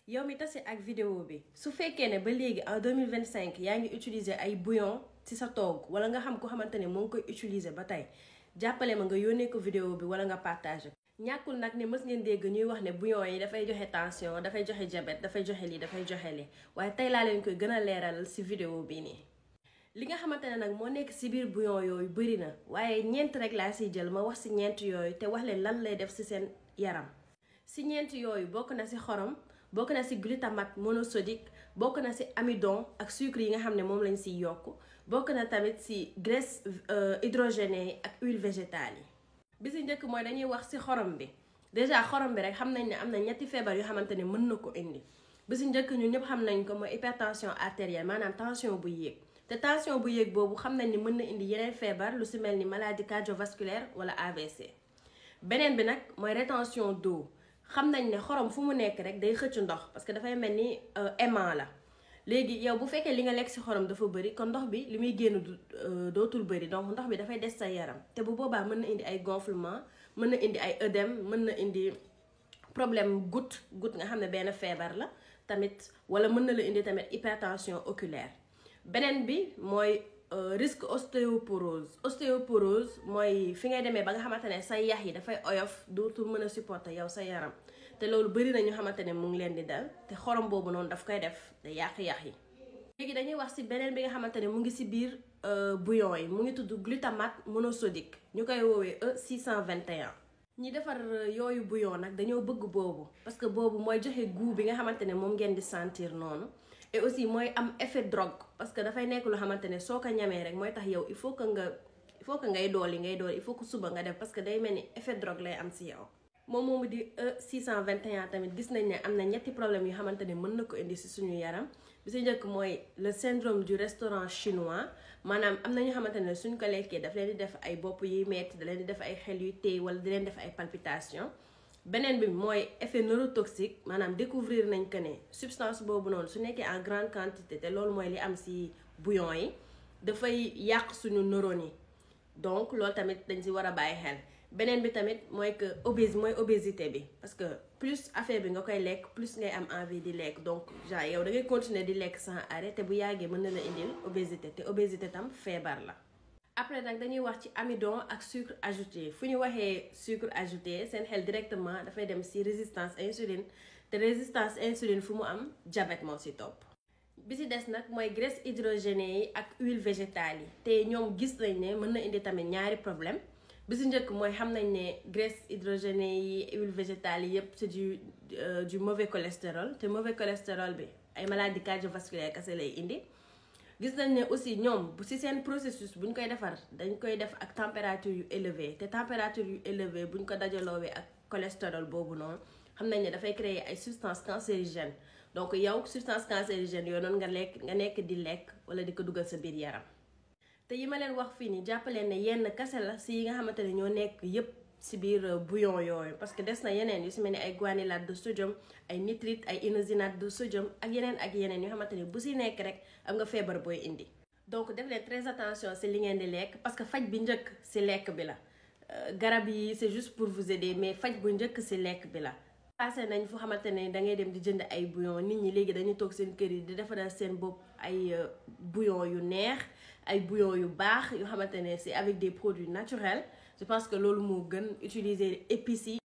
yow mi tase ak vidéo bi su fekkee ne ba léegi en 2025 yaa ngi utiliser ay bouillon ci sa togg wala nga xam ko xamante ne moo ngi koy utiliser ba tey jàppale ma nga yónnee ko vidéo bi wala nga partager. ñàkkul nag ne mës ngeen dégg ñuy wax ne bouillon yi dafay joxe tension dafay joxe diabète dafay joxe lii dafay joxe lii waaye tey laa leen koy gën a leeralal ci vidéo bii nii. li nga xamante ne nag moo nekk ci biir bouillon yooyu bëri na waaye ñeent rek laa ciy jël ma wax ci ñeent yooyu te wax leen lan lay def ci seen yaram. ci ñeent yooyu bokk na ci xorom bokk na ci glutamate monosodique bokk na ci amidon ak sucre yi nga xam ne moom lañ ciy yokk bokk na tamit ci graisse hydrogénée yi ak huile végétale yi. bi ci njëkk mooy dañuy wax ci xorom bi déjà xorom bi rek xam nañ ne am na ñetti feebar yoo xamante ne mën na ko indi bi ci njëkk ñun ñëpp xam nañ ko mooy hypertension artérielle maanaam tension bu yéeg te tension bu yéeg boobu xam nañ ni mën na indi yeneen feebar lu ci mel ni maladie cardiovasculaire wala AVC. beneen bi nag mooy rétention d'eau xam nañ ne xorom fu mu nekk rek day xëcc ndox parce que dafay mel ni aimant la léegi yow bu fekkee li nga lekk ci xorom dafa bëri kon ndox bi li muy génn dootul bëri donc ndox bi dafay des sa yaram te bu boobaa mën na indi ay gonflement mën na indi ay œdème mën na indi problème goutte nga xam ne benn feebar la tamit wala mën na la indi tamit hypertension oculaire. beneen bi mooy risque ostéoporose mooy fi ngay demee ba nga xamante ne sa yax yi dafay oyof dootul mën a supporter yow sa yaram te loolu bëri na ñu xamante ne mu ngi leen di dal te xorom boobu noonu daf koy def te yàq yax yi. léegi dañuy wax ci beneen bi nga xamante ne mu ngi ci biir bouillon yi mu ngi tudd glutamate monosodique ñu koy woowee E621. ñi defar yooyu bouillon nag dañoo bëgg boobu parce que boobu mooy joxe goût bi nga xamante ne moom ngeen di sentir noonu. et aussi mooy am effet drogue parce que dafay nekk lu xamante ne soo ko ñamee rek mooy tax yow il faut que ngay dolli il faut que suba nga def parce que day mel ni effet drogue lay am ci yow. moom moomu di E621 tamit gis nañ ne am na ñetti problème yu xamante ne mën na ko indi ci suñu yaram bi ci njëkk mooy le syndrome du restaurant chinois maanaam am na ñu xamante ne suñ ko lekkee daf leen di def ay bopp yuy metti da leen di def ay xel yu téy wala di leen def ay palpitations. beneen bi mooy effet neurotoxique maanaam découvrir nañ que ne substance boobu noonu su nekkee en grande quantité te loolu mooy li am ci bouillon yi dafay yàq suñu neurones yi donc loolu tamit dañ ci war a bàyyi xel. beneen bi tamit mooy que obésité bi parce que plus affaire bi nga koy lekk plus ngay am envie di lekk donc genre yow da ngay continuer di lekk sans arrêt te bu yàggee mën na la indil obésité te obésité tam feebar la. après nag dañuy wax ci amidon ak sucre ajouté fu ñu waxee sucre ajouté seen xel directement dafay dem ci résistance insuline te résistance insuline fu mu am diabète moo ci topp. bi ci des nag mooy graisse hydrogénée yi ak huile végétale yi te ñoom gis nañ ne mën na indi tamit ñaari problème bi ci njëkk mooy xam nañ ne graisse hydrogénée yi huile végétale yi yépp c'est du mauvais cholestérol te mauvais cholestérol bi ay maladie cardiovasculaire kese lay indi. gis nañ ne aussi ñoom bu ci seen processus buñ koy defar dañ koy def ak température yu élevée te température yu élevée buñ ko dajaloowee ak cholestérol boobu noonu xam nañ ne dafay créer ay substances cancérigènes donc yow substance cancérigène yooyu noonu nga nekk di lekk wala di ko dugal sa biir yaram. te yi ma leen wax fii nii jàppaleen ne yenn kase la ci yi nga xamante ne ñoo nekk yépp ci biir bouillon yooyu parce que des na yeneen yu ci mel ni ay guanylate de sodium ay nitrite ay inosinate de sodium ak yeneen yoo xamante ni bu ci nekk rek am nga feebar booy indi. donc def leen très attention ci li ngeen di lekk parce que faj bi njëkk ci lekk bi la garab yi c'est juste pour vous aider mais faj bu njëkk ci lekk bi la. passé nañ fu xamante ne da ngay dem di jënd ay bouillon nit ñi léegi dañuy toog seen kër yi di defaral seen bopp ay bouillon yu neex ay bouillon yu baax yoo xamante ne c'est avec des produits naturels. je pense que loolu moo gën utiliser épices yi